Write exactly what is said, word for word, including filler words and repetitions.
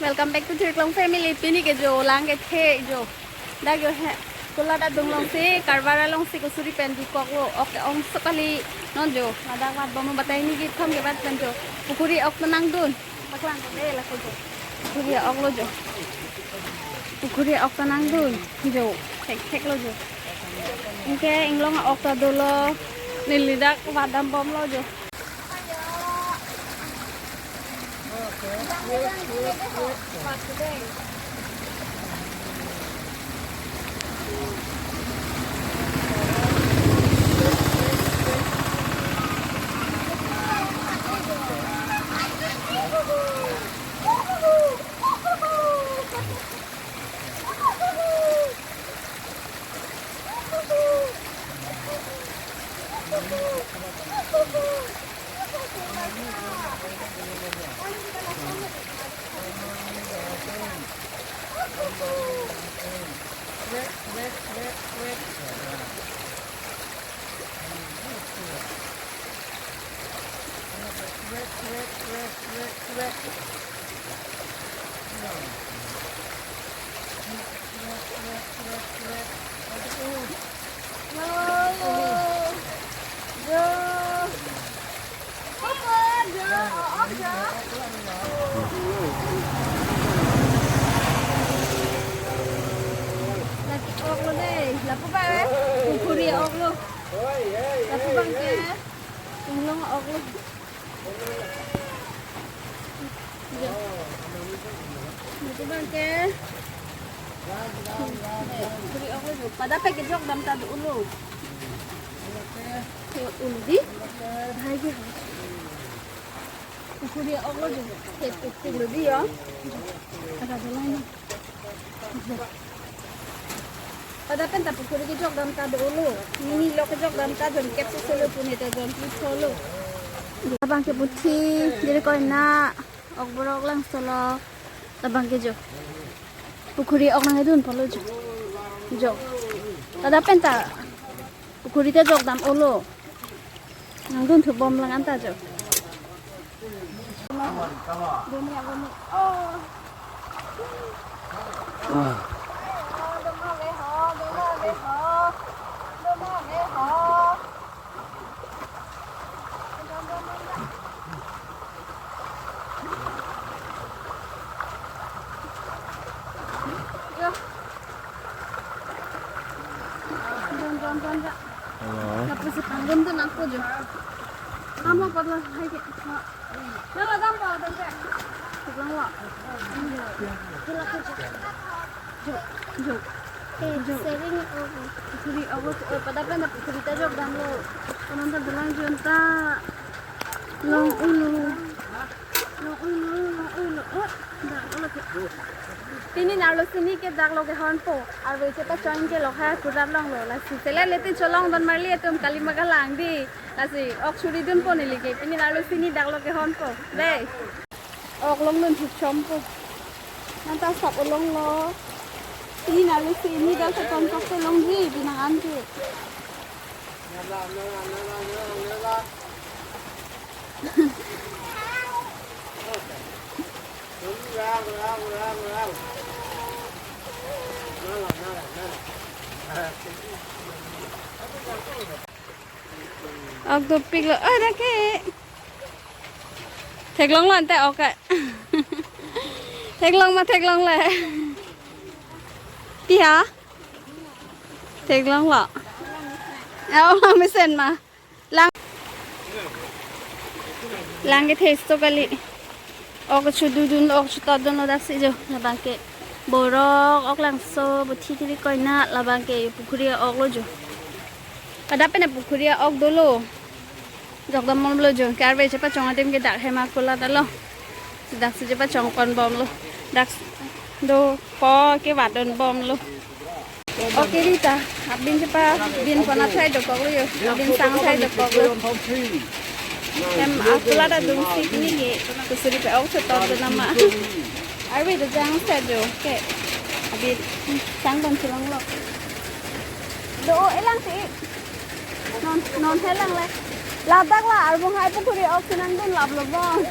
Welcome back to Thirklong family. Pini ke jo lang kethe jo. Dak jo he. Kulat adung alongsi, Karvar alongsi kusuri pen dukoklo. Ok, ongso kali non jo. Ladak vat bom batai ni kethom ke vat pen jo. Pukhuri ok ta nangdun. Paklang ko de la ko jo. Pukhuri ok lo jo. Pukhuri ok ta nangdun jo. Thekthek lo jo. Anke inglong ok ta dolo. Neli dak vat dam bomlo jo. Lake ok lo dei, lapu ba, pukhuri ok lo. Lapu bang ke, inglong ok lo. Lapu bang ke, pukhuri ok lo. Pada pen kejok dam ta dolo. Ke ulo di. Hai ke. Pukhuri ok lo jo. Ke pukhuri lo di ya. Ada dolo ni. Pada pen ta pukhuri kejok dam ta dolo. Neli lo kejok dam ta jonkep si solo pune ta jonphli tholo. Labang ke puthi, jere koina, ok borok lang solo. Labang ke jo. Pukhuri ok nangdun polo jo. Jo. Pada pen ta pukhuri ta jok dam olo. Nangdun thu bom lang anta jo. Hello. Lapusi pangrum tu nangko jo. Kamu apa lah? Hai ke. Nang adam pa adam ke. Lang wa. Jo, jo. Eh, jo. Sharing over. Pukhuri ok lo, eh, pada pen ta pukhuri ta jok damlo. Konon ta dolang jonta. Long ulo. Long ulo, long ulo. Oh, dak lo ke. Pini arloso ni ke dak lo kehonpo. Arve chepachong ke lo ha kudat longlo. Lasi sela letin cholong don marli atum kali magalang di. Lasi ok suri dunpo neli ke. Pini arloso ni dak lo kehonpo. Dei. Ok longdun thukchompo. Nang ta sap olong lo. Pini arloso ni dak seton kok se longji pinang an ke. Ok dopik lo. Oi, dak ke. Theklong lo ante ok. Theklong ma theklong le. Pi ha? Theklong lo. Ya, ok mesen ma. Lang. Lang kethe isto kali. Ok chududun lo, ok chutotdun lo daksi jo. Labang ke borok, ok langso, puthi kiri koina, labang ke pukhuri ok lo jo. Pada pen pukhuri ok dolo. Jok dam bomlo jo. Ke arve chepachong adim ke dak hema kulat alo. Daksi chepachong pon bomlo. Dak dopo ke vadon bomlo. Ok, Rita, abin chepa, bin pon athai dokoklo jo, abin sang athai dokoklo. Hem, akulat adungsi pini ke, kusuri pe ok chetot do nama. Arve do jang sa jo, ke, abin sang pon chelong lo. Do, elang si. Non, non helang le. Ladak la, arbong hai pukhuri ok chenangdun lap lo bong.